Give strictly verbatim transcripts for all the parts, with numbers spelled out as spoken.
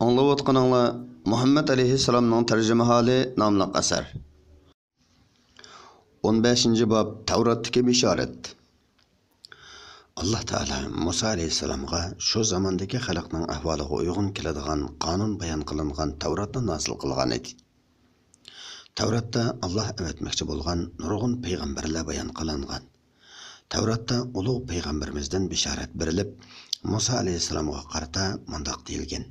ئاڭلاۋاتقىنىڭلار مۇھەممەد ئەلەيھىسسالامنىڭ تەرجىمىھالى ناملىق ئەسەر. ئون بەشىنچى باب، تەۋراتتىكى بېشارەت. ئاللا تائالا مۇسا ئەلەيھىسسالامغا شۇ زاماندىكى خەلقنىڭ ئەھۋالىغا ئۇيغۇن كېلىدىغان قانۇن بايان قىلىنغان تەۋراتنى نازىل قىلغان ئىدى. تەۋراتتا ئاللا ئەۋەتمەكچى بولغان نۇرغۇن پەيغەمبەرلەر بايان قىلىنغان. تەۋراتتا ئۇلۇغ پەيغەمبىرىمىزدىن بېشارەت بېرىلىپ، مۇسا ئەلەيھىسسالامغا قارىتا مۇنداق دېيىلگەن: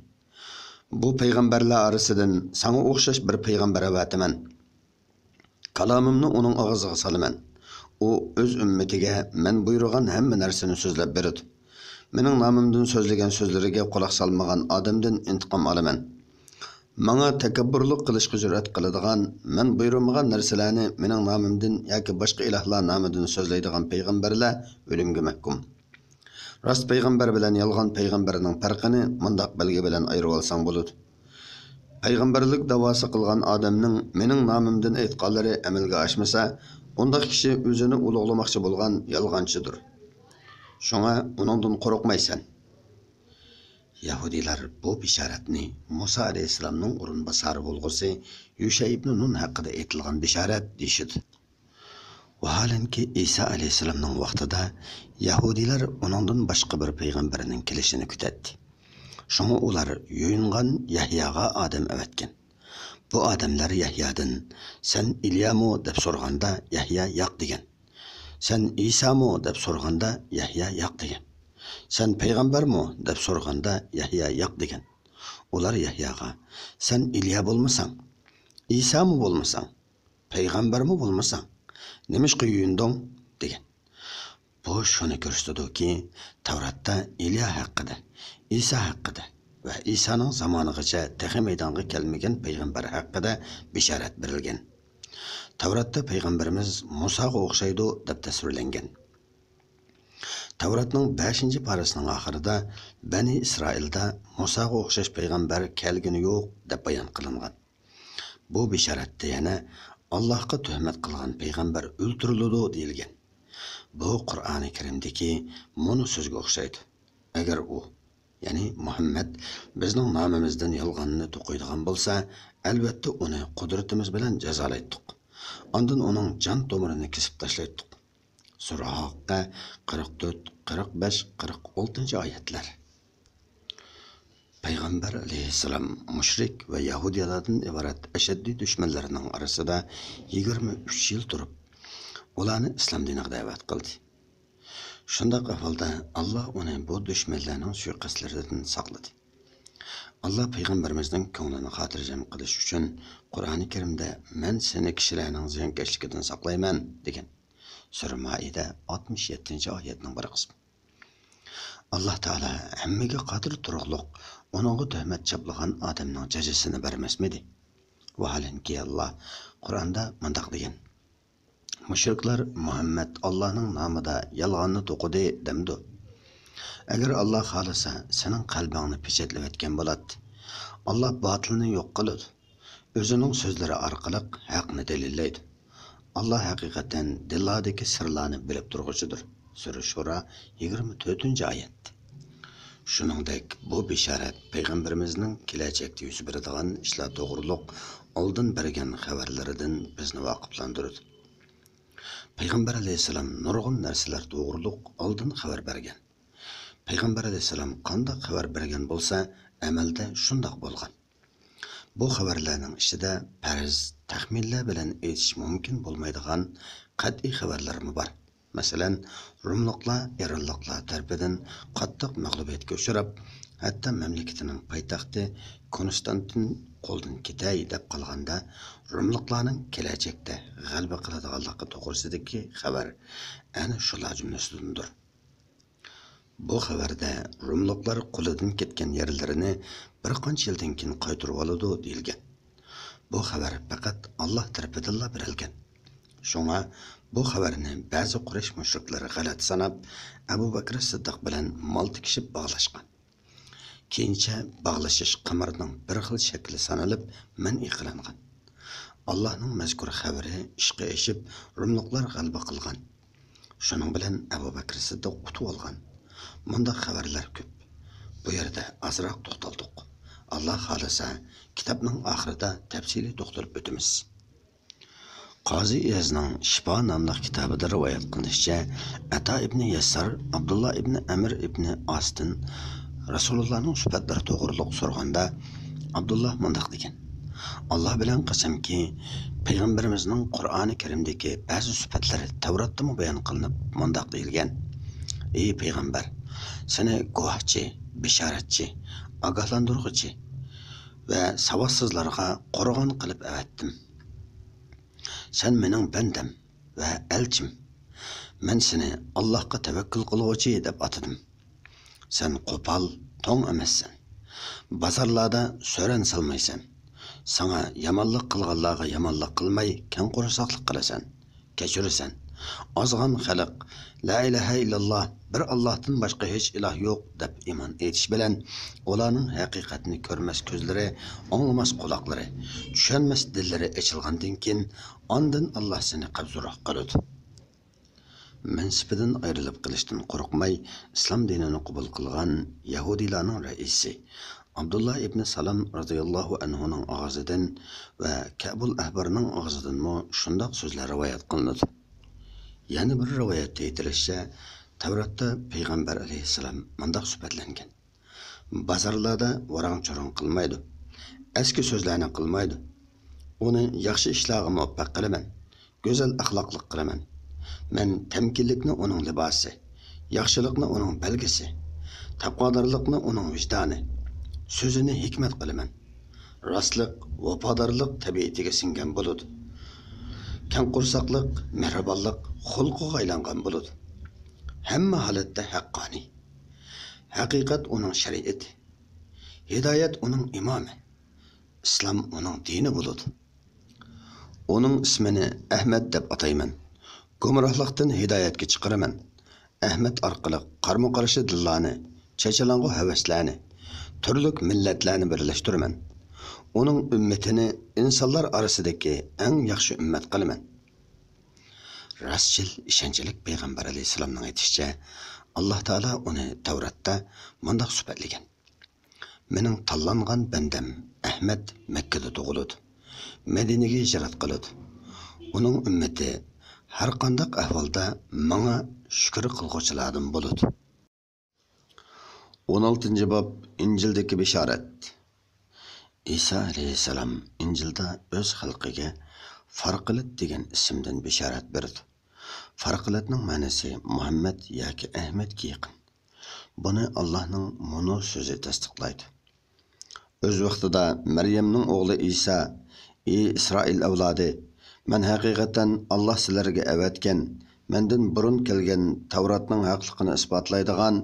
بۇ پەيغەمبەرلەر ئارىسىدىن ساڭا ئوخشاش بىر پەيغەمبەر ئەۋەتىمەن. كالامىمنى ئۇنىڭ ئاغزىغا سالىمەن. ئۇ ئۆز ئۈممىتىگە مەن بۇيرۇغان ھەممە نەرسىنى سۆزلەپ بېرىدۇ. مېنىڭ نامىمدىن سۆزلىگەن سۆزلىرىگە قۇلاق سالمىغان ئادەمدىن ئىنتىقام ئالىمەن. ماڭا تەكەببۇرلۇق قىلىشقا جۈرئەت قىلىدىغان، مەن بۇيرۇمىغان نەرسىلەرنى مېنىڭ نامىمدىن ياكى باشقا ئىلاھلار نامىدىن سۆزلەيدىغان پەيغەمبەرلەر ئۆلۈمگە مەھكۇم. راست پەيغەمبەر بىلەن يالغان پەيغەمبەرنىڭ پەرقىنى مۇنداق بەلگە بىلەن ئايرىۋالساڭ بولىدۇ. پەيغەمبەرلىك داۋاسى قىلغان ئادەمنىڭ مېنىڭ نامىمدىن ئېيتقانلىرى ئەمەلگە ئاشمىسا، ئۇنداق كىشى ئۆزىنى ئۇلۇغلىماقچى بولغان يالغانچىدۇر. شۇڭا ئۇنىڭدىن قورقمايسەن. يەھۇدىيلار بۇ بېشارەتنى مۇسا ئەلەيھىسسالامنىڭ ئورۇنباسارى بولغۇسى يۈشە ئىبنى نۇن ھەققىدە ئېيتىلغان بېشارەت دېيىشىدۇ. ۋاھالەنكى، ئىسا ئەلەيھىسسالامنىڭ ۋاقتىدا يەھۇدىيلار ئۇنىڭدىن باشقا بىر پەيغەمبەرنىڭ كېلىشىنى كۈتەتتى. شۇڭا ئۇلار يۇيۇنغان يەھياغا ئادەم ئەۋەتكەن. بۇ ئادەملەر يەھيادىن، «سەن ئىليامۇ؟» دەپ سورىغاندا، يەھيا، «ياق» دېگەن. «سەن ئىسامۇ؟» دەپ سورىغاندا، يەھيا، «ياق» دېگەن. «سەن پەيغەمبەرمۇ؟» دەپ سورىغاندا، يەھيا، «ياق» دېگەن. ئۇلار يەھياغا، «سەن ئىليا بولمىساڭ، ئىسامۇ بولمىساڭ، پەيغەمبەرمۇ بولمىساڭ، نېمىشقا يۇيۇندۇڭ؟» دېگەن. بۇ شۇنى كۆرسىتىدۇكى، تەۋراتتا ئىليا ھەققىدە، ئىسا ھەققىدە ۋە ئىسانىڭ زامانىغىچە تېخى مەيدانغا كەلمىگەن پەيغەمبەر ھەققىدە بېشارەت بېرىلگەن. تەۋراتتا پەيغەمبىرىمىز مۇساغا ئوخشايدۇ دەپ تەسۋىرلەنگەن. تەۋراتنىڭ بەشىنچى پارىسىنىڭ ئاخىرىدا بەنى ئىسرائىلدا مۇساغا ئوخشاش پەيغەمبەر كەلگىنى يوق دەپ بايان قىلىنغان. بۇ بېشارەتتە يەنە «ئاللاھقا تۆھمەت قىلغان پەيغەمبەر ئۆلتۈرۈلىدۇ» دېيىلگەن. بۇ قۇرئانى كەرىمدىكى مۇنۇ سۆزگە ئوخشايدۇ: «ئەگەر ئۇ، يەنى مۇھەممەد، بىزنىڭ نامىمىزدىن يالغاننى توقۇيدىغان بولسا، ئەلۋەتتە ئۇنى قۇدرىتىمىز بىلەن جازالايتتۇق. ئاندىن ئۇنىڭ جان تومۇرىنى كېسىپ تاشلايتتۇق.» سۈرە ھاققە قىرىق تۆت، قىرىق بەش، قىرىق ئالتىنچى ئايەتلەر. پەيغەمبەر ئەلەيھىسسالام مۇشرىك ۋە يەھۇدىيلاردىن ئىبارەت ئەشەددىي دۈشمەنلىرىنىڭ ئارىسىدا يىگىرمە ئۈچ يىل تۇرۇپ، ئۇلارنى ئىسلام دىنىغا دەۋەت قىلدى. شۇنداق ئەھۋالدا ئاللا ئۇنى بۇ دۈشمەنلەرنىڭ سۇيىقەستلىرىدىن ساقلىدى. ئاللا پەيغەمبىرىمىزنىڭ كۆڭلىنى خاتىرجەم قىلىش ئۈچۈن قۇرئانى كەرىمدە «مەن سېنى كىشىلەرنىڭ زىيانكەشلىكىدىن ساقلايمەن» دېگەن. سۈرە مائىدە، ئاتمىش يەتتىنچى ئايەتنىڭ بىر قىسمى. ئاللا تائالا ھەممىگە قادىر تۇرۇقلۇق ئۇنىڭغا تۆھمەت چاپلىغان ئادەمنىڭ جازىسىنى بەرمەسمىدى؟ ۋاھالەنكى، ئاللا قۇرئاندا مۇنداق دېگەن: «مۇشرىكلار مۇھەممەد ئاللانىڭ نامىدا يالغاننى توقۇدى» دەمدۇ؟ ئەگەر ئاللا خالىسا، سېنىڭ قەلبىڭنى پېچەتلىۋەتكەن بولاتتى. ئاللا باتىلنى يوق قىلىدۇ. ئۆزىنىڭ سۆزلىرى ئارقىلىق ھەقنى دەلىللەيدۇ. ئاللا ھەقىقەتەن دىللاردىكى سىرلارنى بىلىپ تۇرغۇچىدۇر. سۈرە شۇرا، يىگىرمە تۆتىنچى ئايەت. شۇنىڭدەك، بۇ بېشارەت پەيغەمبىرىمىزنىڭ كېلەچەكتە يۈز بېرىدىغان ئىشلار توغرۇلۇق ئالدىن بەرگەن خەۋەرلىرىدىن بىزنى ۋاقىپلاندۇرىدۇ. پەيغەمبەر ئەلەيھىسسالام نۇرغۇن نەرسىلەر توغرۇلۇق ئالدىن خەۋەر بەرگەن. پەيغەمبەر ئەلەيھىسسالام قانداق خەۋەر بەرگەن بولسا، ئەمەلدە شۇنداق بولغان. بۇ خەۋەرلەرنىڭ ئىچىدە پەرز، تەخمىنلەر بىلەن ئېيتىش مۇمكىن بولمايدىغان قەتئىي خەۋەرلەرمۇ بار. مەسىلەن، روملۇقلار ئىرانلىقلار تەرىپىدىن قاتتىق مەغلۇبىيەتكە ئۇچراپ، ھەتتا مەملىكىتىنىڭ پايتەختى كونستانتىن قولدىن كېتەي دەپ قالغاندا، روملۇقلارنىڭ كېلەچەكتە غەلىبە قىلىدىغانلىقى توغرىسىدىكى خەۋەر ئەنە شۇلار جۈملىسىدىندۇر. بۇ خەۋەردە روملۇقلار قولىدىن كەتكەن يەرلىرىنى بىر قانچە يىلدىن كېيىن قايتۇرۇۋالىدۇ دېيىلگەن. بۇ خەۋەر پەقەت ئاللا تەرىپىدىنلا بېرىلگەن. شۇڭا بۇ خەۋەرنى بەزى قۇرەيش مۇشرىكلىرى غەلەتە ساناپ، ئەبۇ بەكرى سىددىق بىلەن مال تىكىشىپ باغلاشقان. كېيىنچە باغلىشىش قىمارنىڭ بىر خىل شەكلى سانىلىپ مەنئى قىلىنغان. ئاللانىڭ مەزكۇر خەۋىرى ئىشقا ئېشىپ، روملۇقلار غەلىبە قىلغان. شۇنىڭ بىلەن ئەبۇ بەكرى سىددىق ئۇتۇۋالغان. مۇنداق خەۋەرلەر كۆپ. بۇ يەردە ئازراق توختالدۇق. ئاللا خالىسا، كىتابنىڭ ئاخىرىدا تەپسىلىي توختىلىپ ئۆتىمىز. قازى ئىيازنىڭ شىپا ناملىق كىتابىدا رىۋايەت قىلىنىشىچە، ئەتا ئىبنى يەسسار ئابدۇللا ئىبنى ئەمر ئىبنى ئاستىن رەسۇلۇللانىڭ سۈپەتلىرى توغرۇلۇق سورىغاندا، ئابدۇللا مۇنداق دېگەن: «ئاللا بىلەن قەسەمكى، پەيغەمبىرىمىزنىڭ قۇرئانى كەرىمدىكى بەزى سۈپەتلىرى تەۋراتتىمۇ بايان قىلىنىپ مۇنداق دېيىلگەن: ئى پەيغەمبەر، سېنى گۇۋاھچى، بېشارەتچى، ئاگاھلاندۇرغۇچى ۋە ساۋاتسىزلارغا قورغان قىلىپ ئەۋەتتىم. سەن مېنىڭ بەندەم ۋە ئەلچىم. مەن سېنى ئاللاھقا تەۋەككۈل قىلغۇچى دەپ ئاتىدىم. سەن قوپال، توڭ ئەمەسسەن. بازارلاردا سۆرەن سالمايسەن. ساڭا يامانلىق قىلغانلارغا يامانلىق قىلماي، كەڭ قورساقلىق قىلىسەن، كەچۈرىسەن. ئازغان خەلق، لا ئىلاھە ئىللاللا، بىر ئاللاھتىن باشقا ھېچ ئىلاھ يوق، دەپ ئىمان ئېيتىش بىلەن، ئۇلارنىڭ ھەقىقەتنى كۆرمەس كۆزلىرى، ئاڭلىماس قۇلاقلىرى، چۈشەنمەس دىللىرى ئېچىلغاندىن كېيىن، ئاندىن ئاللا سېنى قەبزۇرراق قىلىدۇ. مەنسىپىدىن ئايرىلىپ قېلىشتىن قورقماي، ئىسلام دىنىنى قوبۇل قىلغان يەھۇدىيلارنىڭ رەئىسى ئابدۇللا ئىبنى سالام رازىياللاھۇ ئەنھۇنىڭ ئاغزىدىن ۋە كەئبۇل ئەھبارنىڭ ئاغزىدىنمۇ شۇنداق سۆزلەر رىۋايەت قىلىنىدۇ. يەنە بىر رىۋايەتتە ئېيتىلىشىچە، تەۋراتتا پەيغەمبەر ئەلەيھىسسالام مۇنداق سۈپەتلەنگەن: «بازارلاردا ۋاراڭ-چۇرۇڭ قىلمايدۇ، ئەسكى سۆزلەرنى قىلمايدۇ. ئۇنى ياخشى ئىشلارغا مۇۋەپپەق قىلىمەن، گۈزەل ئەخلاقلىق قىلىمەن. مەن تەمكىنلىكنى ئۇنىڭ لىباسى، ياخشىلىقنى ئۇنىڭ بەلگىسى، تەقۋادارلىقنى ئۇنىڭ ۋىجدانى، سۆزىنى ھېكمەت قىلىمەن. راستلىق، ۋاپادارلىق تەبىئىتىگە سىڭگەن بولىدۇ. كەڭ قورساقلىق، مېھرىبانلىق خۇلقىغا ئايلانغان بولىدۇ. ھەممە ھالەتتە ھەققانىي. ھەقىقەت ئۇنىڭ شەرىئىتى، ھىدايەت ئۇنىڭ ئىمامى، ئىسلام ئۇنىڭ دىنى بولىدۇ. ئۇنىڭ ئىسمىنى ئەھمەد دەپ ئاتايمەن. گۇمراھلىقتىن ھىدايەتكە چىقىرىمەن. ئەھمەد ئارقىلىق قارمۇ-قارشى دىنلارنى، چېچىلاڭغۇ ھەۋەسلەرنى، تۈرلۈك مىللەتلەرنى بىرلەشتۈرىمەن. ئۇنىڭ ئۈممىتىنى ئىنسانلار ئارىسىدىكى ئەڭ ياخشى ئۈممەت قىلىمەن.» راستچىل، ئىشەنچلىك پەيغەمبەر ئەلەيھىسسالامنىڭ ئېيتىشىچە، ئاللا تائالا ئۇنى تەۋراتتا مۇنداق سۈپەتلىگەن: «مېنىڭ تاللانغان بەندەم ئەھمەد مەككىدە تۇغۇلىدۇ، مەدىنىگە ھىجرەت قىلىدۇ. ئۇنىڭ ئۈممىتى ھەرقانداق ئەھۋالدا ماڭا شۈكۈر قىلغۇچىلاردىن بولىدۇ.» ئون ئالتىنچى باب، ئىنجىلدىكى بېشارەت. ئىسا ئەلەيھىسسالام ئىنجىلدا ئۆز خەلقىگە فارقىلىت دېگەن ئىسىمدىن بېشارەت بېرىدۇ. فارقىلىتنىڭ مەنىسى مۇھەممەد ياكى ئەھمەدكە يېقىن. بۇنى ئاللاھنىڭ مۇنۇ سۆزى تەستىقلايدۇ: ئۆز ۋاقتىدا مەريەمنىڭ ئوغلى ئىسا: «ئى ئىسرائىل ئەۋلادى، مەن ھەقىقەتەن ئاللاھ سىلەرگە ئەۋەتكەن، مەندىن بۇرۇن كەلگەن تەۋراتنىڭ ھەقلىقىنى ئىسپاتلايدىغان،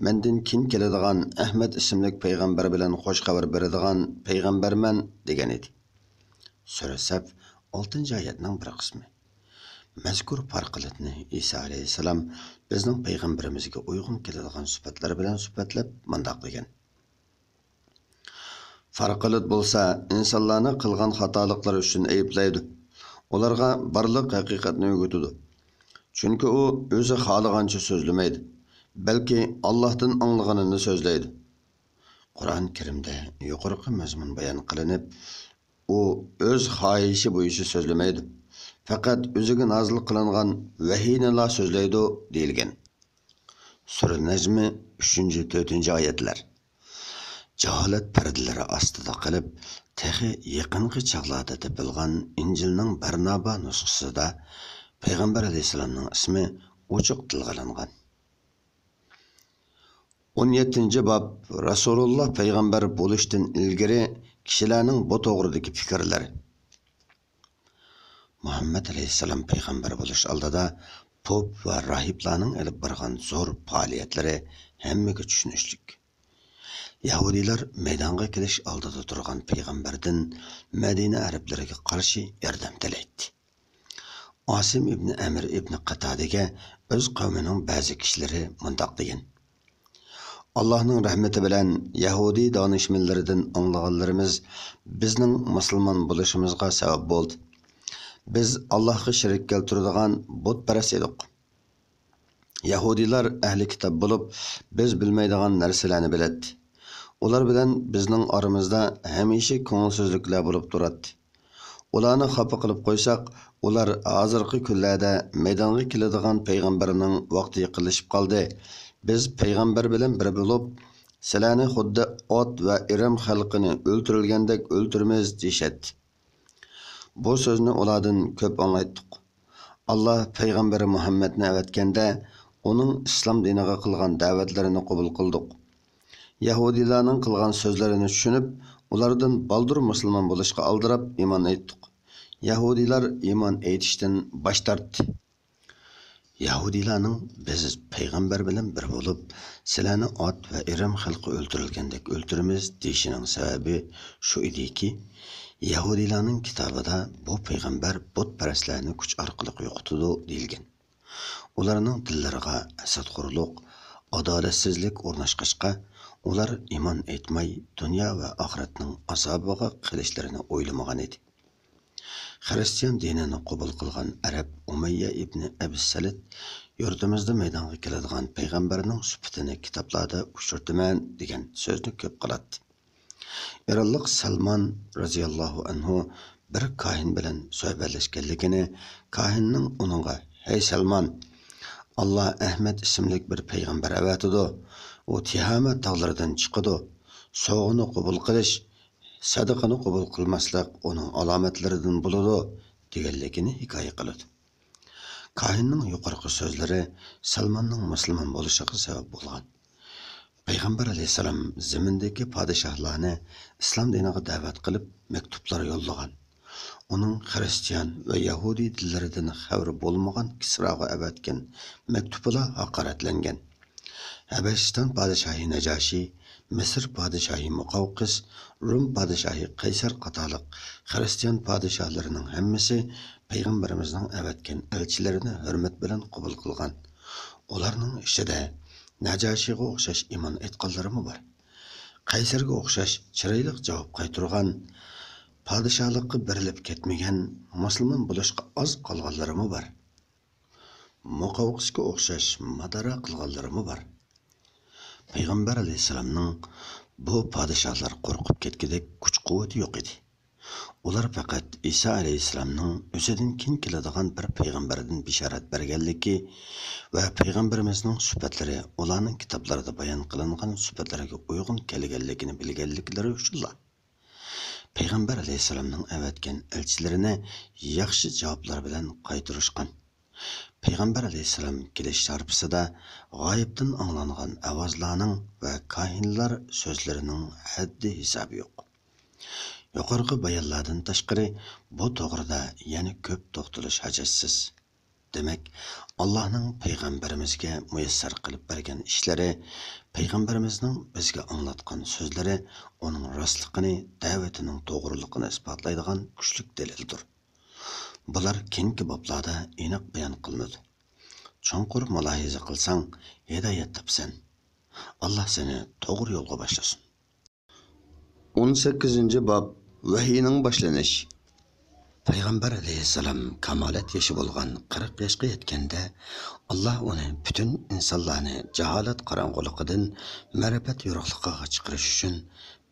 مەندىن كېيىن كېلىدىغان ئەھمەد ئىسىملىك پەيغەمبەر بىلەن خوش خەۋەر بېرىدىغان پەيغەمبەرمەن» دېگەن ئىدى. سۈرە سەف، ئالتىنچى ئايەتنىڭ بىر قىسمى. مەزكۇر فارقىلىتنى ئىسا ئەلەيھىسسالام بىزنىڭ پەيغەمبىرىمىزگە ئۇيغۇن كېلىدىغان سۈپەتلەر بىلەن سۈپەتلەپ مۇنداق دېگەن: فارقىلىت بولسا ئىنسانلارنى قىلغان خاتالىقلىرى ئۈچۈن ئەيىبلەيدۇ، ئۇلارغا بارلىق ھەقىقەتنى ئۆگىتىدۇ. چۈنكى ئۇ ئۆزى خالىغانچە سۆزلىمەيدۇ، بەلكى ئاللاھتىن ئاڭلىغىنىنى سۆزلەيدۇ. قۇرئان كەرىمدە يۇقىرىقى مەزمۇن بايان قىلىنىپ، ئۇ ئۆز خاھىشى بويىچە سۆزلىمەيدۇ، پەقەت ئۆزىگە نازىل قىلىنغان ۋەھىينىلا سۆزلەيدۇ دېيىلگەن. سۈرە نەجمى، ئۈچىنچى، تۆتىنچى ئايەتلەر. جاھالەت پەردىلىرى ئاستىدا قېلىپ، تېخى يېقىنقى چاغلاردا تېپىلغان ئىنجىلنىڭ بەرنابا نۇسخىسىدا پەيغەمبەر ئەلەيھىسسالامنىڭ ئىسمى ئوچۇق تىلغا ئېلىنغان. ئون يەتتىنچى باب، رەسۇلۇللا پەيغەمبەر بولۇشتىن ئىلگىرى كىشىلەرنىڭ بۇ توغرىدىكى پىكىرلىرى. مۇھەممەد ئەلەيھىسسالام پەيغەمبەر بولۇش ئالدىدا پوپ ۋە راھىبلارنىڭ ئېلىپ بارغان زور پائالىيەتلىرى ھەممىگە چۈشىنىشلىك. يەھۇدىيلار مەيدانغا كېلىش ئالدىدا تۇرغان پەيغەمبەردىن مەدىنە ئەرەبلىرىگە قارشى ياردەم تىلەيتتى. ئاسىم ئىبنى ئەمر ئىبنى قاتادىگە ئۆز قەۋمىنىڭ بەزى كىشىلىرى مۇنداق دېگەن: ئاللاھنىڭ رەھمىتى بىلەن يەھۇدىي دانىشمەنلىرىدىن ئاڭلىغانلىرىمىز بىزنىڭ مۇسۇلمان بولۇشىمىزغا سەۋەب بولدى. بىز ئاللاھقا شېرىك كەلتۈرىدىغان بۇتپەرەس ئىدۇق. يەھۇدىيلار ئەھلى كىتاب بولۇپ، بىز بىلمەيدىغان نەرسىلەرنى بىلەتتى. ئۇلار بىلەن بىزنىڭ ئارىمىزدا ھەمىشە كۆڭۈلسىزلىكلەر بولۇپ تۇراتتى. ئۇلارنى خاپا قىلىپ قويساق، ئۇلار ھازىرقى كۈنلەردە مەيدانغا كېلىدىغان پەيغەمبەرنىڭ ۋاقتى يېقىنلىشىپ قالدى. بىز پەيغەمبەر بىلەن بىر بولۇپ، سىلەرنى خۇددى ئاد ۋە ئىرەم خەلقىنى ئۆلتۈرۈلگەندەك ئۆلتۈرىمىز، دېيىشەتتى. بۇ سۆزنى ئۇلاردىن كۆپ ئاڭلايتتۇق. ئاللا پەيغەمبىرى مۇھەممەدنى ئەۋەتكەندە، ئۇنىڭ ئىسلام دىنىغا قىلغان دەۋەتلىرىنى قوبۇل قىلدۇق. يەھۇدىيلارنىڭ قىلغان سۆزلىرىنى چۈشىنىپ، ئۇلاردىن بالدۇر مۇسۇلمان بولۇشقا ئالدىراپ ئىمان ئېيتتۇق. يەھۇدىيلار ئىمان ئېيتىشتىن باش تارتتى. يەھۇدىيلارنىڭ «بىز پەيغەمبەر بىلەن بىر بولۇپ، سىلەرنى ئاد ۋە ئىرەم خەلقى ئۆلتۈرۈلگەندەك ئۆلتۈرىمىز» دېيىشىنىڭ سەۋەبى شۇ ئىدىكى، يەھۇدىيلارنىڭ كىتابىدا بۇ پەيغەمبەر بۇتپەرەسلەرنى كۈچ ئارقىلىق يوقىتىدۇ دېيىلگەن. ئۇلارنىڭ دىللىرىغا ھەسەتخورلۇق، ئادالەتسىزلىك ئورناشقاچقا، ئۇلار ئىمان ئېيتماي، دۇنيا ۋە ئاخىرەتنىڭ ئازابىغا قېلىشلىرىنى ئويلىمىغان ئىدى. خىرىستىيان دىنىنى قوبۇل قىلغان ئەرەب ئۇمەييە ئىبنى ئەبىس سەلىت «يۇرتىمىزدا مەيدانغا كېلىدىغان پەيغەمبەرنىڭ سۈپىتىنى كىتابلاردا ئۇچرىتىمەن» دېگەن سۆزنى كۆپ قىلاتتى. ئىرانلىق سەلمان رەزىياللاھۇ ئەنھۇ بىر كاھىن بىلەن سۆھبەتلەشكەنلىكىنى، كاھىننىڭ ئۇنىڭغا: «ھەي سەلمان، ئاللا ئەھمەد ئىسىملىك بىر پەيغەمبەر ئەۋەتىدۇ. ئۇ تىھامە تاغلىرىدىن چىقىدۇ. سوۋغىنى قوبۇل قىلىش، سەدىقىنى قوبۇل قىلماسلىق ئۇنىڭ ئالامەتلىرىدىن بولىدۇ» دېگەنلىكىنى ھېكايە قىلىدۇ. كاھىننىڭ يۇقىرىقى سۆزلىرى سەلماننىڭ مۇسۇلمان بولۇشىغا سەۋەب بولغان. پەيغەمبەر ئەلەيھىسسالام زېمىندىكى پادىشاھلارنى ئىسلام دىنىغا دەۋەت قىلىپ، مەكتۇپلار يوللىغان. ئۇنىڭ خىرىستىيان ۋە يەھۇدىي دىنلىرىدىن خەۋىرى بولمىغان كىسراغا ئەۋەتكەن مەكتۇپىلا ھاقارەتلەنگەن. ھەبەشىستان پادىشاھى نەجاشى، مىسىر پادىشاھى مۇقاۋقىس، رۇم پادىشاھى قەيسەر قاتارلىق خىرىستىيان پادىشاھلىرىنىڭ ھەممىسى پەيغەمبىرىمىزنىڭ ئەۋەتكەن ئەلچىلىرىنى ھۆرمەت بىلەن قوبۇل قىلغان. ئۇلارنىڭ ئىچىدە نەجاشىغا ئوخشاش ئىمان ئېيتقانلىرىمۇ بار. قەيسەرگە ئوخشاش چىرايلىق جاۋاب قايتۇرغان، پادىشاھلىققا بېرىلىپ كەتمىگەن، مۇسۇلمان بولۇشقا ئاز قالغانلىرىمۇ بار. مۇقاۋقىسكە ئوخشاش مادارا قىلغانلىرىمۇ بار. پەيغەمبەر ئەلەيھىسسالامنىڭ بۇ پادىشاھلار قورقۇپ كەتكۈدەك كۈچ-قۇۋۋىتى يوق ئىدى. ئۇلار پەقەت ئىسا ئەلەيھىسسالامنىڭ ئۆزىدىن كېيىن كېلىدىغان بىر پەيغەمبەردىن بېشارەت بەرگەنلىكى ۋە پەيغەمبىرىمىزنىڭ سۈپەتلىرى ئۇلارنىڭ كىتابلىرىدا بايان قىلىنغان سۈپەتلەرگە ئۇيغۇن كەلگەنلىكىنى بىلگەنلىكلىرى ئۈچۈنلا، پەيغەمبەر ئەلەيھىسسالامنىڭ ئەۋەتكەن ئەلچىلىرىنى ياخشى جاۋابلار بىلەن قايتۇرۇشقان. پەيغەمبەر ئەلەيھىسسالام كېلىش شارپىسىدا غايىبتىن ئاڭلانغان ئاۋازلارنىڭ ۋە كاھىنلار سۆزلىرىنىڭ ھەددى-ھېسابى يوق. يۇقىرىقى بايانلاردىن تاشقىرى، بۇ توغرىدا يەنە كۆپ توختىلىش ھاجەتسىز. دېمەك، ئاللاھنىڭ پەيغەمبىرىمىزگە مۇيەسسەر قىلىپ بەرگەن ئىشلىرى، پەيغەمبىرىمىزنىڭ بىزگە ئاڭلاتقان سۆزلىرى ئۇنىڭ راستلىقىنى، دەۋىتىنىڭ توغرىلىقىنى ئىسپاتلايدىغان كۈچلۈك دەلىلدۇر. بۇلار كېيىنكى بابلاردا ئېنىق بايان قىلىنىدۇ. چوڭقۇر مۇلاھىزە قىلساڭ، ھىدايەت تاپىسەن. ئاللا سېنى توغرا يولغا باشلىسۇن. ئون سەككىزىنچى باب، ۋەھىينىڭ باشلىنىشى. پەيغەمبەر ئەلەيھىسسالام كامالەت يېشى بولغان قىرىق ياشقا يەتكەندە، ئاللا ئۇنى پۈتۈن ئىنسانلارنى جاھالەت قاراڭغۇلۇقىدىن مەرىپەت يورۇقلۇقىغا چىقىرىش ئۈچۈن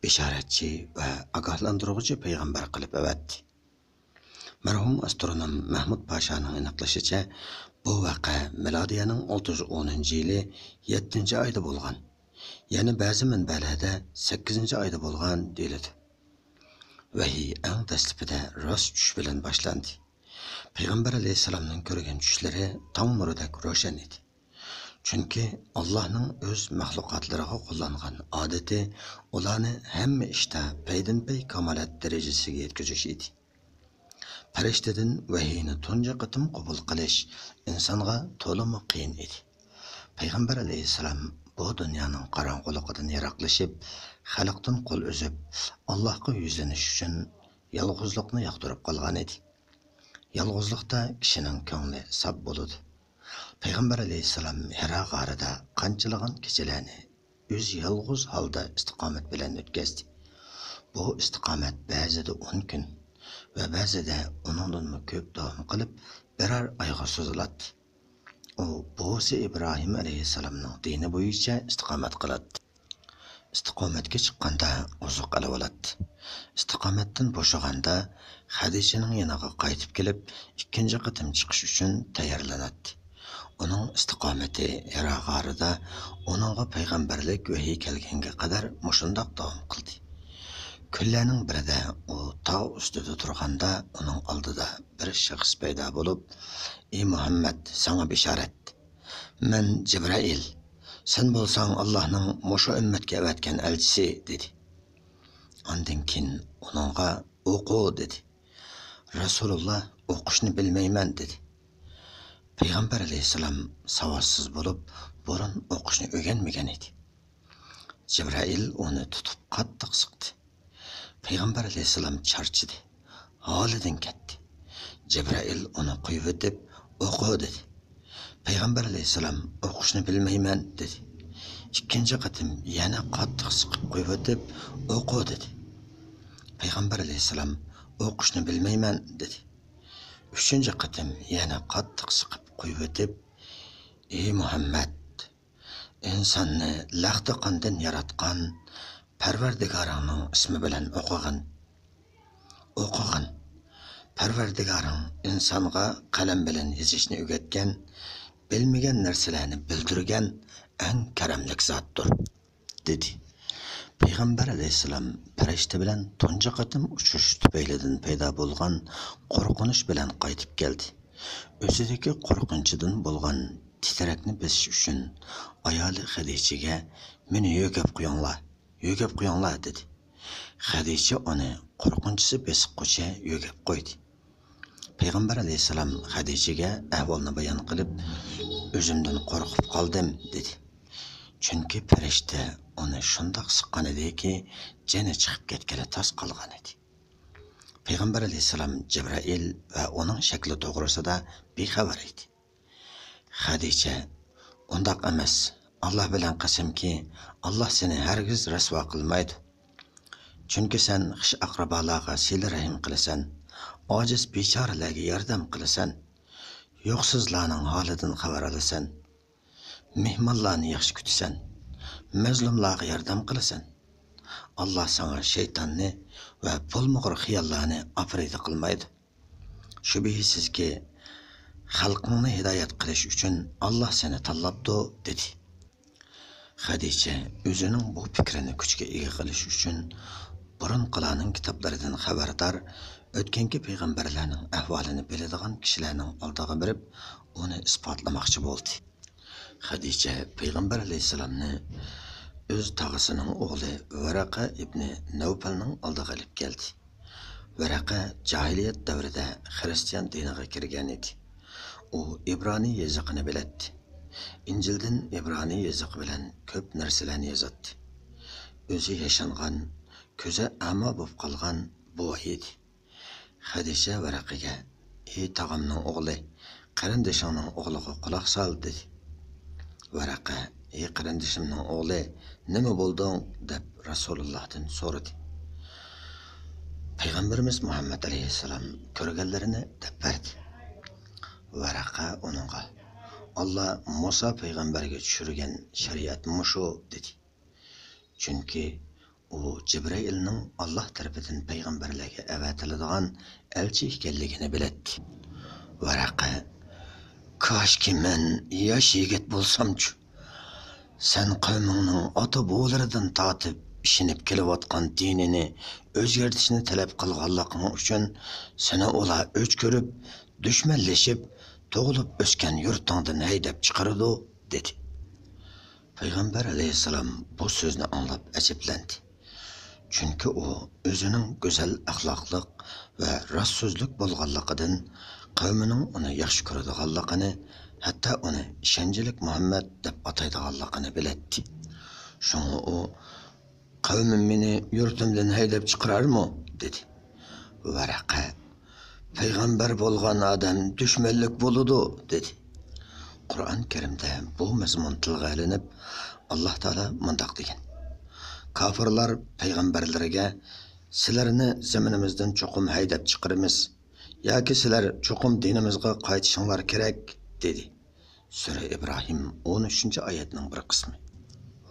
بېشارەتچى ۋە ئاگاھلاندۇرغۇچى پەيغەمبەر قىلىپ ئەۋەتتى. مەرھۇم ئاسترونوم مەھمۇد پاشانىڭ ئېنىقلىشىچە، بۇ ۋەقە مىلادىيەنىڭ ئالتە يۈز ئونىنچى يىلى يەتتىنچى ئايدا بولغان. يەنە بەزى مەنبەلەردە سەككىزىنچى ئايدا بولغان دېيىلىدۇ. ۋەھىي ئەڭ دەسلىپىدە راست چۈش بىلەن باشلاندى. پەيغەمبەر ئەلەيھىسسالامنىڭ كۆرگەن چۈشلىرى تاڭ نۇرىدەك روشەن ئىدى. چۈنكى ئاللاھنىڭ ئۆز مەخلۇقاتلىرىغا قوللانغان ئادىتى ئۇلارنى ھەممە ئىشتا پەيدىنپەي كامالەت دەرىجىسىگە يەتكۈزۈش ئىدى. پەرىشتىدىن ۋەھىينى تۇنجى قېتىم قوبۇل قىلىش ئىنسانغا تولىمۇ قىيىن ئىدى. پەيغەمبەر ئەلەيھىسسالام بۇ دۇنيانىڭ قاراڭغۇلۇقىدىن يىراقلىشىپ، خەلقتىن قول ئۈزۈپ، ئاللاھقا يۈزلىنىش ئۈچۈن يالغۇزلۇقنى ياقتۇرۇپ قالغان ئىدى. يالغۇزلۇقتا كىشىنىڭ كۆڭلى ساپ بولىدۇ. پەيغەمبەر ئەلەيھىسسالام ھىرا غارىدا قانچىلىغان كېچىلەرنى ئۆزى يالغۇز ھالدا ئىستىقامەت بىلەن ئۆتكەزدى. بۇ ئىستىقامەت بەزىدە ئون كۈن ۋە بەزىدە ئۇنىڭدىنمۇ كۆپ داۋام قىلىپ، بىرەر ئايغا سوزۇلاتتى. ئۇ بوۋىسى ئىبراھىم ئەلەيھىسسالامنىڭ دىنى بويىچە ئىستىقامەت قىلاتتى. ئىستىقامەتكە چىققاندا ئوزۇق ئېلىۋالاتتى. ئىستىقامەتتىن بوشىغاندا خەدىچىنىڭ يېنىغا قايتىپ كېلىپ، ئىككىنچى قېتىم چىقىش ئۈچۈن تەييارلىناتتى. ئۇنىڭ ئىستىقامىتى ھىرا غارىدا ئۇنىڭغا پەيغەمبەرلىك ۋەھىي كەلگەنگە قەدەر مۇشۇنداق داۋام قىلدى. كۈنلەرنىڭ بىرىدە ئۇ تاغ ئۈستىدە تۇرغاندا، ئۇنىڭ ئالدىدا بىر شەخس پەيدا بولۇپ، «ئى مۇھەممەد، ساڭا بېشارەت! مەن جەبرائىل. سەن بولساڭ ئاللاھنىڭ مۇشۇ ئۈممەتكە ئەۋەتكەن ئەلچىسى» دېدى. ئاندىن كېيىن ئۇنىڭغا «ئوقۇ» دېدى. رەسۇلۇللا «ئوقۇشنى بىلمەيمەن» دېدى. پەيغەمبەر ئەلەيھىسسالام ساۋاتسىز بولۇپ، بۇرۇن ئوقۇشنى ئۆگەنمىگەن ئىدى. جەبرائىل ئۇنى تۇتۇپ قاتتىق سىقتى. پەيغەمبەر ئەلەيھىسسالام چارچىدى. ھالىدىن كەتتى. جەبرائىل ئۇنى قويۇۋېتىپ، «ئوقۇ» دېدى. پەيغەمبەر ئەلەيھىسسالام «ئوقۇشنى بىلمەيمەن» دېدى. ئىككىنچى قېتىم يەنە قاتتىق سىقىپ قويۇۋېتىپ، «ئوقۇ» دېدى. پەيغەمبەر ئەلەيھىسسالام «ئوقۇشنى بىلمەيمەن» دېدى. ئۈچىنچى قېتىم يەنە قاتتىق سىقىپ قويۇۋېتىپ، «ئى مۇھەممەد! ئىنساننى لەختە قاندىن ياراتقان پەرۋەردىگارىڭنىڭ ئىسمى بىلەن ئوقۇغىن. ئوقۇغىن. پەرۋەردىگارىڭ ئىنسانغا قەلەم بىلەن يېزىشنى ئۆگەتكەن، بىلمىگەن نەرسىلەرنى بىلدۈرگەن ئەڭ كەرەملىك زاتتۇر» دېدى. پەيغەمبەر ئەلەيھىسسالام پەرىشتە بىلەن تۇنجى قېتىم ئۇچرىشىش تۈپەيلىدىن پەيدا بولغان قورقۇنچ بىلەن قايتىپ كەلدى. ئۆزىدىكى قورقۇنچىدىن بولغان تىترەكنى بېسىش ئۈچۈن ئايالى خەدىچىگە، «مېنى يۆگەپ قويۇڭلار، يۆگەپ قويۇڭلار» دېدى. خەدىچە ئۇنى قورقۇنچىسى بېسىققۇچە يۆگەپ قويدى. پەيغەمبەر ئەلەيھىسسالام خەدىچىگە ئەھۋالنى بايان قىلىپ، «ئۆزۈمدىن قورقۇپ قالدىم» دېدى. چۈنكى پەرىشتە ئۇنى شۇنداق سىققان ئىدىكى، جېنى چىقىپ كەتكىلى تاس قالغان ئىدى. پەيغەمبەر ئەلەيھىسسالام جەبرائىل ۋە ئۇنىڭ شەكلى توغرىسىدا بىخەۋەر ئىدى. خەدىچە، «ئۇنداق ئەمەس. ئاللا بىلەن قەسەمكى، ئاللا سېنى ھەرگىز رەسۋا قىلمايدۇ. چۈنكى سەن خىش-ئەقرىبالارغا سىلە رەھىم قىلىسەن، ئاجىز بىچارىلەرگە ياردەم قىلىسەن، يوقسۇزلارنىڭ ھالىدىن خەۋەر ئالىسەن، مېھمانلارنى ياخشى كۈتىسەن، مەزلۇملارغا ياردەم قىلىسەن. ئاللا ساڭا شەيتاننى ۋە بولمىغۇر خىياللارنى ئاپىرىدە قىلمايدۇ. شۈبھىسىزكى، خەلقىڭنى ھىدايەت قىلىش ئۈچۈن ئاللا سېنى تاللاپتۇ» دېدى. خەدىچە ئۆزىنىڭ بۇ پىكرىنى كۈچكە ئىگە قىلىش ئۈچۈن بۇرۇنقىلارنىڭ كىتابلىرىدىن خەۋەردار، ئۆتكەنكى پەيغەمبەرلەرنىڭ ئەھۋالىنى بىلىدىغان كىشىلەرنىڭ ئالدىغا بېرىپ، ئۇنى ئىسپاتلىماقچى بولدى. خەدىچە پەيغەمبەر ئەلەيھىسسالامنى ئۆز تاغىسىنىڭ ئوغلى ۋەرەقە ئىبنى نەۋپەلنىڭ ئالدىغا ئېلىپ كەلدى. ۋەرەقە جاھىلىيەت دەۋرىدە خىرىستىيان دىنىغا كىرگەن ئىدى. ئۇ ئىبرانىي يېزىقىنى بىلەتتى. ئىنجىلدىن ئىبرانىي يېزىقى بىلەن كۆپ نەرسىلەرنى يازاتتى. ئۆزى ياشانغان، كۆزى ئەما بولۇپ قالغان بوۋاي ئىدى. خەدىچە ۋەرەقىگە، «ئى تاغامنىڭ ئوغلى، قېرىندىشىڭنىڭ ئوغلىغا قۇلاق سال» دېدى. ۋەرەقە، «ئى قېرىندىشىمنىڭ ئوغلى، نېمە بولدۇڭ؟» دەپ رەسۇلۇللاھتىن سورىدى. پەيغەمبىرىمىز مۇھەممەد ئەلەيھىسسالام كۆرگەنلىرىنى دەپ بەردى. ۋەرەقە ئۇنىڭغا، «ئاللا مۇسا پەيغەمبەرگە چۈشۈرگەن شەرىئەت مۇشۇ» دېدى. چۈنكى ئۇ جىبرىئىلنىڭ ئاللا تەرىپىدىن پەيغەمبەرلەرگە ئەۋەتىلىدىغان ئەلچى ئىكەنلىكىنى بىلەتتى. ۋەرەقە، «كاشكى مەن ياش يىگىت بولسامچۇ! سەن قەۋمىڭنىڭ ئاتا-بوۋىلىرىدىن تارتىپ ئىشىنىپ كېلىۋاتقان دىنىنى ئۆزگەرتىشنى تەلەپ قىلغانلىقىڭ ئۈچۈن سېنى ئۇلار ئۆچ كۆرۈپ، دۈشمەنلىشىپ، تۇغۇلۇپ ئۆسكەن يۇرتۇڭدىن ھەيدەپ چىقىرىدۇ» دېدى. پەيغەمبەر ئەلەيھىسسالام بۇ سۆزنى ئاڭلاپ ئەجەبلەندى. چۈنكى ئۇ ئۆزىنىڭ گۈزەل ئەخلاقلىق ۋە راست سۆزلۈك بولغانلىقىدىن، قەۋمىنىڭ ئۇنى ياخشى كۆرىدىغانلىقىنى، ھەتتا ئۇنى ئىشەنچلىك مۇھەممەد دەپ ئاتايدىغانلىقىنى بىلەتتى. شۇڭا ئۇ، «قەۋمىم مېنى يۇرتۇمدىن ھەيدەپ چىقىرارمۇ؟» دېدى. ۋەرەقە، «پەيغەمبەر بولغان ئادەم دۈشمەنلىك بولىدۇ» دېدى. قۇرئان كەرىمدە بۇ مەزمۇن تىلغا ئېلىنىپ، ئاللا تائالا مۇنداق دېگەن: «كاپىرلار پەيغەمبەرلىرىگە، سىلەرنى زېمىنىمىزدىن چوقۇم ھەيدەپ چىقىرىمىز ياكى سىلەر چوقۇم دىنىمىزغا قايتىشىڭلار كېرەك» دېدى. سۈرە ئىبراھىم، ئون ئۈچىنچى ئايەتنىڭ بىر قىسمى.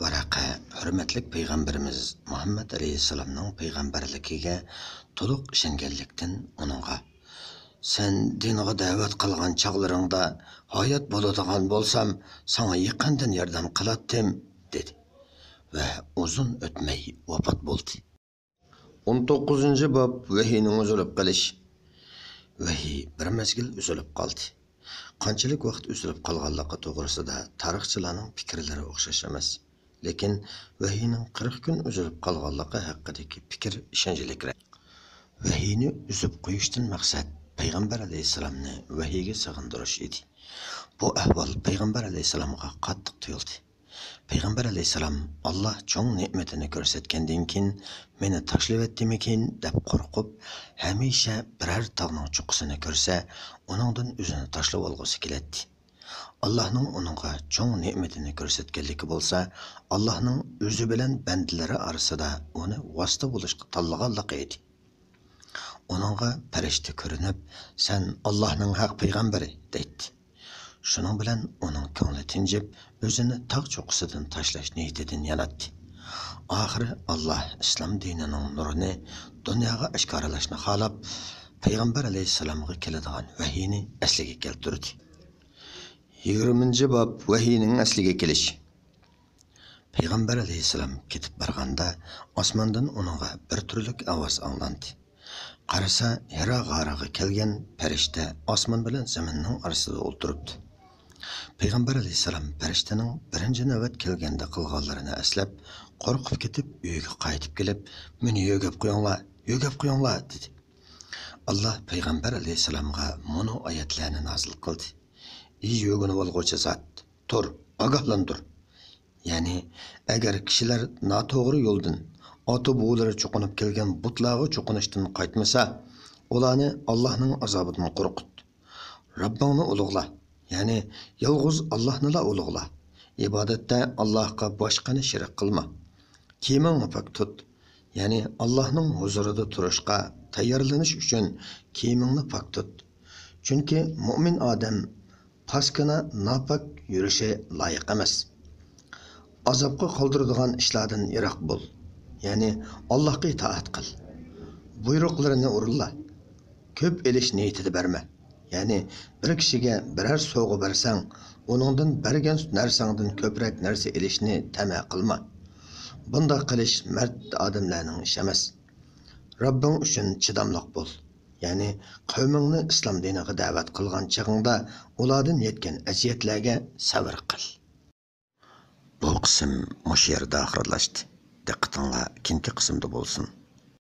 ۋەرەقە ھۆرمەتلىك پەيغەمبىرىمىز مۇھەممەد ئەلەيھىسسالامنىڭ پەيغەمبەرلىكىگە تولۇق ئىشەنگەنلىكتىن، ئۇنىڭغا، «سەن دىنغا دەۋەت قىلغان چاغلىرىڭدا ھايات بولىدىغان بولسام، ساڭا يېقىندىن ياردەم قىلاتتىم» دېدى ۋە ئۇزۇن ئۆتمەي ۋاپات بولدى. ئون توققۇزىنچى باب، ۋەھىينىڭ ئۈزۈلۈپ قېلىشى. ۋەھىي بىر مەزگىل ئۈزۈلۈپ قالدى. قانچىلىك ۋاقىت ئۈزۈلۈپ قالغانلىقى توغرىسىدا تارىخچىلارنىڭ پىكىرلىرى ئوخشاش ئەمەس. لېكىن ۋەھىينىڭ قىرىق كۈن ئۈزۈلۈپ قالغانلىقى ھەققىدىكى پىكىر ئىشەنچلىكرەك. ۋەھىينى ئۈزۈپ قويۇشتىن مەقسەت پەيغەمبەر ئەلەيھىسسالامنى ۋەھىيگە سېغىندۇرۇش ئىدى. بۇ ئەھۋال پەيغەمبەر ئەلەيھىسسالامغا قاتتىق تۇيۇلدى. پەيغەمبەر ئەلەيھىسسالام، «ئاللا چوڭ نېمىتىنى كۆرسەتكەندىن كېيىن مېنى تاشلىۋەتتىمىكىن؟» دەپ قورقۇپ، ھەمىشە بىرەر تاغنىڭ چوققىسىنى كۆرسە، ئۇنىڭدىن ئۆزىنى تاشلىۋالغۇسى كېلەتتى. ئاللانىڭ ئۇنىڭغا چوڭ نېمىتىنى كۆرسەتكەنلىكى بولسا، ئاللانىڭ ئۆزى بىلەن بەندىلىرى ئارىسىدا ئۇنى ۋاسىتە بولۇشقا تاللىغانلىقى ئىدى. ئۇنىڭغا پەرىشتە كۆرۈنۈپ، «سەن ئاللانىڭ ھەق پەيغەمبىرى» دەيتتى. شۇنىڭ بىلەن ئۇنىڭ كۆڭلى تىنجىپ، ئۆزىنى تاغ چوققىسىدىن تاشلاش نىيىتىدىن ياناتتى. ئاخىرى ئاللا ئىسلام دىنىنىڭ نۇرىنى دۇنياغا ئاشكارىلاشنى خالاپ، پەيغەمبەر ئەلەيھىسسالامغا كېلىدىغان ۋەھىينى ئەسلىگە كەلتۈردى. يىگىرمىنچى باب، ۋەھىينىڭ ئەسلىگە كېلىشى. پەيغەمبەر ئەلەيھىسسالام كېتىپ بارغاندا، ئاسماندىن ئۇنىڭغا بىر تۈرلۈك ئاۋاز ئاڭلاندى. قارىسا، ھىرا غارىغا كەلگەن پەرىشتە ئاسمان بىلەن زېمىننىڭ ئارىسىدا ئولتۇرۇپتۇ. پەيغەمبەر ئەلەيھىسسالام پەرىشتىنىڭ بىرىنچى نۆۋەت كەلگەندە قىلغانلىرىنى ئەسلەپ، قورقۇپ كېتىپ، ئۆيىگە قايتىپ كېلىپ، «مېنى يۆگەپ قويۇڭلار، يۆگەپ قويۇڭلار» دېدى. ئاللا پەيغەمبەر ئەلەيھىسسالامغا مۇنۇ ئايەتلەرنى نازىل قىلدى: «ئى يۆگىنىۋالغۇچى زات، تۇر، ئاگاھلاندۇر.» يەنى، ئەگەر كىشىلەر ناتوغرا يولدىن، ئاتا-بوۋىلىرى چوقۇنۇپ كەلگەن بۇتلارغا چوقۇنۇشتىن قايتمىسا، ئۇلارنى ئاللاھنىڭ ئازابىدىن قورقۇت. رەببىڭنى ئۇلۇغلا، يەنى يالغۇز ئاللاھنىلا ئۇلۇغلا. ئىبادەتتە ئاللاھقا باشقىنى شېرىك قىلما. كىيىمىڭنى پاك تۇت، يەنى ئاللاھنىڭ ھۇزۇرىدا تۇرۇشقا تەييارلىنىش ئۈچۈن كىيىمىڭنى پاك تۇت. چۈنكى مۇئمىن ئادەم پاسكىنا، ناپاك يۈرۈشى لايىق ئەمەس. ئازابقا قالدۇرىدىغان ئىشلاردىن يىراق بول، يەنى ئاللاھقا ئىتائەت قىل. بۇيرۇقلىرىنى ئورۇنلا. كۆپ ئېلىش نىيىتىدە بەرمە، يەنى بىر كىشىگە بىرەر سوۋغا بەرسەڭ، ئۇنىڭدىن بەرگەن نەرسەڭدىن كۆپرەك نەرسە ئېلىشنى تەمە قىلما. بۇنداق قىلىش مەرد ئادەملەرنىڭ ئىشى ئەمەس. رەببىڭ ئۈچۈن چىداملىق بول، يەنى قەۋمىڭنى ئىسلام دىنىغا دەۋەت قىلغان چېغىڭدا ئۇلاردىن يەتكەن ئەزىيەتلەرگە سەۋر قىل. بۇ قىسىم مۇشۇ يەردە ئاخىرلاشتى. دىققىتىڭلار كېيىنكى قىسىمدا بولسۇن.